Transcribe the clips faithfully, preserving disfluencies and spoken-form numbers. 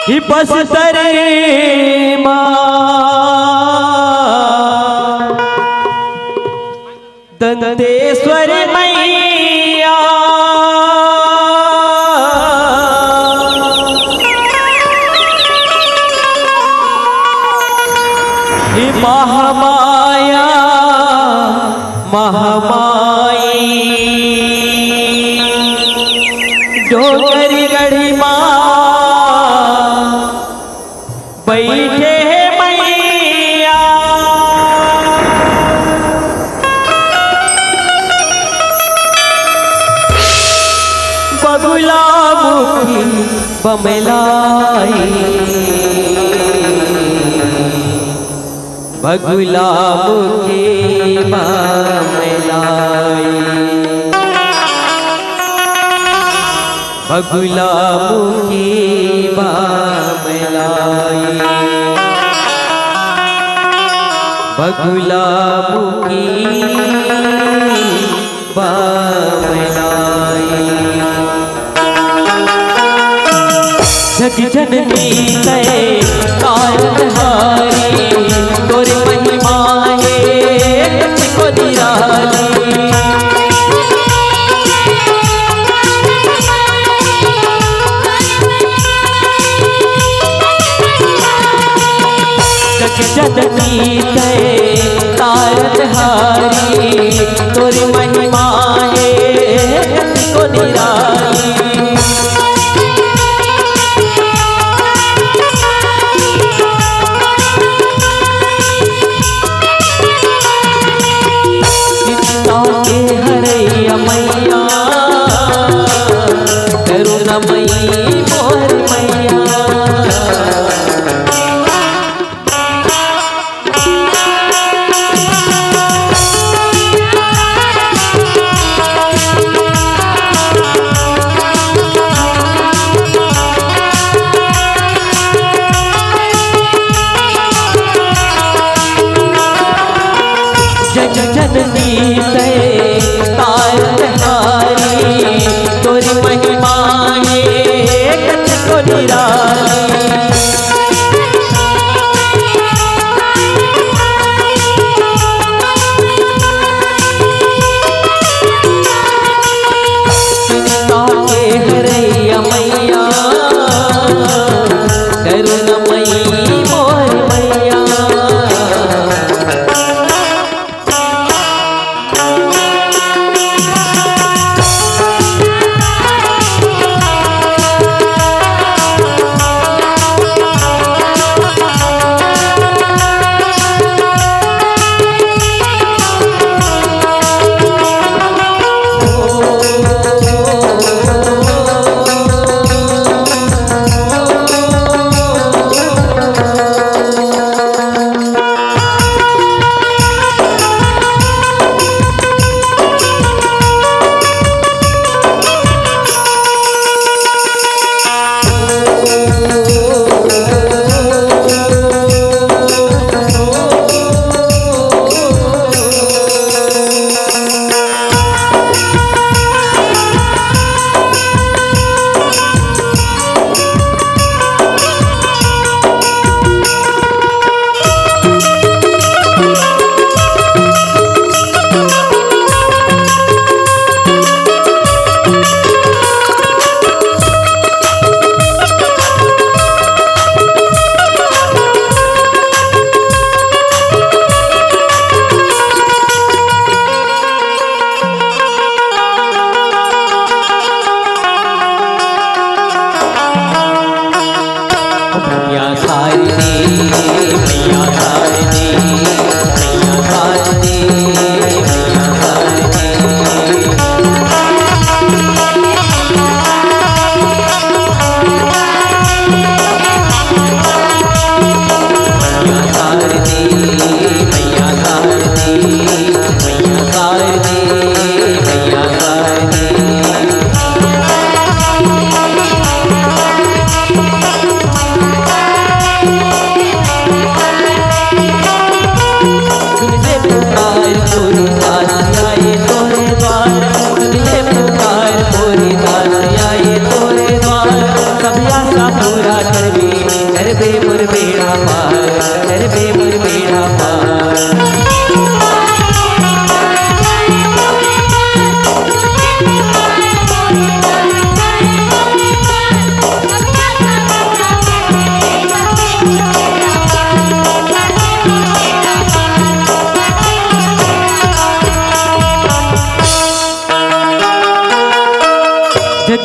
ही बस्तर मा दंतेश्वरी मैया, ही महामाया महामाई, डोंगरगढ़ी मा बइठे हे मैया। बगुला मुखी बमलाई, बगुला मुखी बमलाई, बगुला मुखी बमलाई, बगुला मुखी बमलाई। जग जननी तय कारनहारी, तोर महिमा हे कतको निराली। जग जननी तय कारनहारी, तोर महिमा हे कतको निराली। चिंता के हरैया मैया, करुणामयी मोर मैया।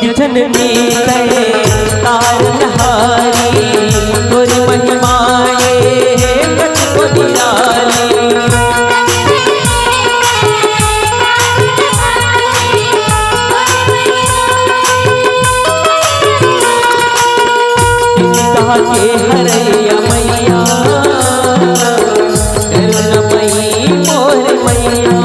जननी तैं तारनहारी, तोर महिमा ए कतको निराली। चिंता के हरैया मैया, करुणामयी मोर मैया।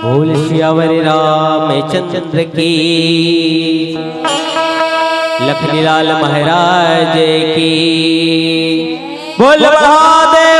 बोल सियावर रामचंद्र की, लखनीलाल महाराज की। बोल महादेव